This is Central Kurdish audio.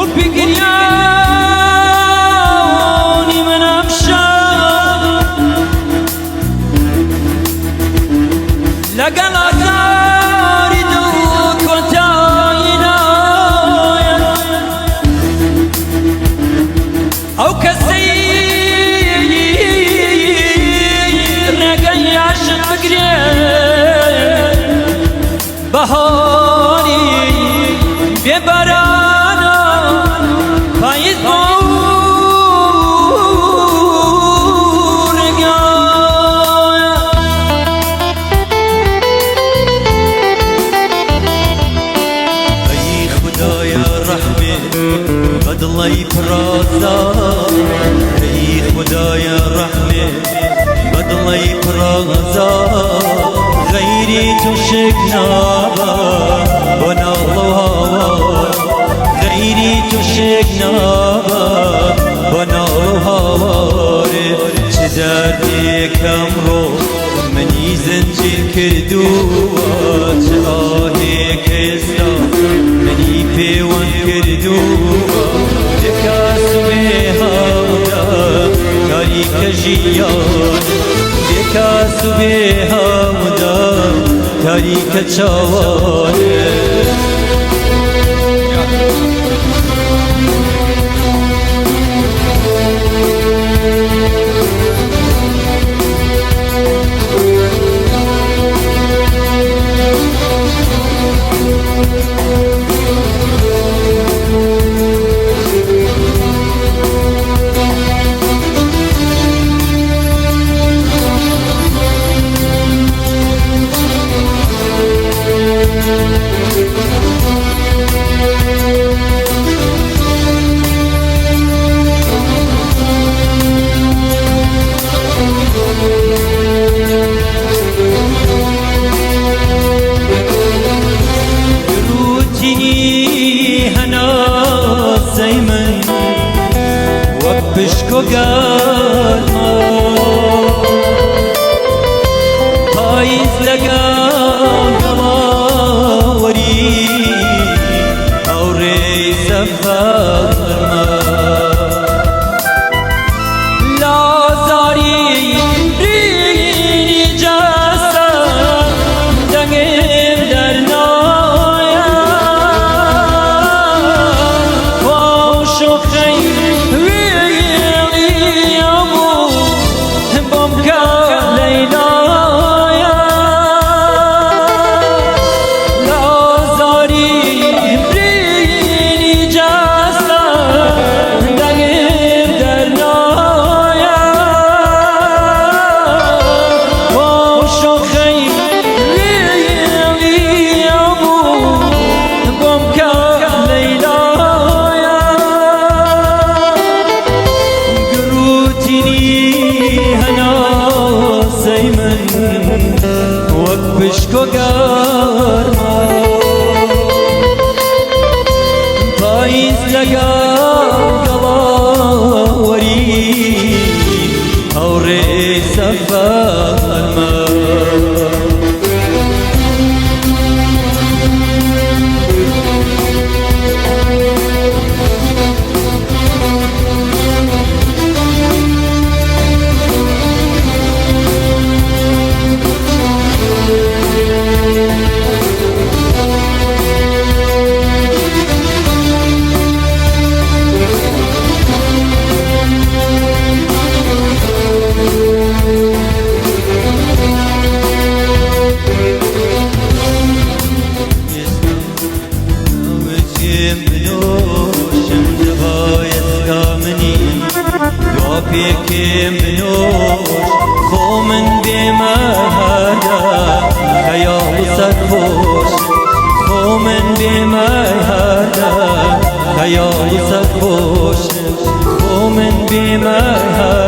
قوڵپی گریانی من ئەمشەو لەگەڵ ئازاری دڵ کۆتایی نایەت. ئەو کەسەی ڕێگەی عاشق بگرێ بەهاری بێ بارانە پاییز بۆ ڕێگایە. ئەی خودایە ڕەحمێ بە دڵەی پڕازار، ئەی خودایە ڕەحمێ بە دڵەی پڕازار، غەیری تۆ شک نابا بۆ ناڵە و هاوار، غەیری تۆ شک نابا بۆ ناڵە و هاوارێ. چ دەردێک ئەمڕۆ منی زنجیر کردووە، چ ئاهێک ئێستا منی پێوەند کردووە، بێکاس و بێ هاودەم تاریکە ژیان، بێکاس و بێ هاودەم تاریکە چاوانێ. گروتینی هەناسەی من وەک پشکۆ گەرما، پاییز لەگەڵ گەڵاوەری هاوڕێی سەفەرما. لازاری برینی جەستە دەنگم دەرنایە، واو شۆخەی وێڵی ئەبوو بۆم کە لەیلایە. لازاری برینی جەستە دەنگم دەرنایە، واو شۆخەی وێڵی ئەبوو بۆم کە لەیلایە. گروتینی هەناسەی من وەک پشکۆ گەرما، پاییز لەگەڵ گەڵاوەری هاوڕێی سەفەرما. وچێم بنۆشم دەبایەستا منی دوا پێکێم بنۆش، خۆ من بێمە هەرە خەیاڵ و سەرخۆش، خۆ من بێمە هەرە خەیاڵ و سەرخۆش، خۆ من بێمە هەرە.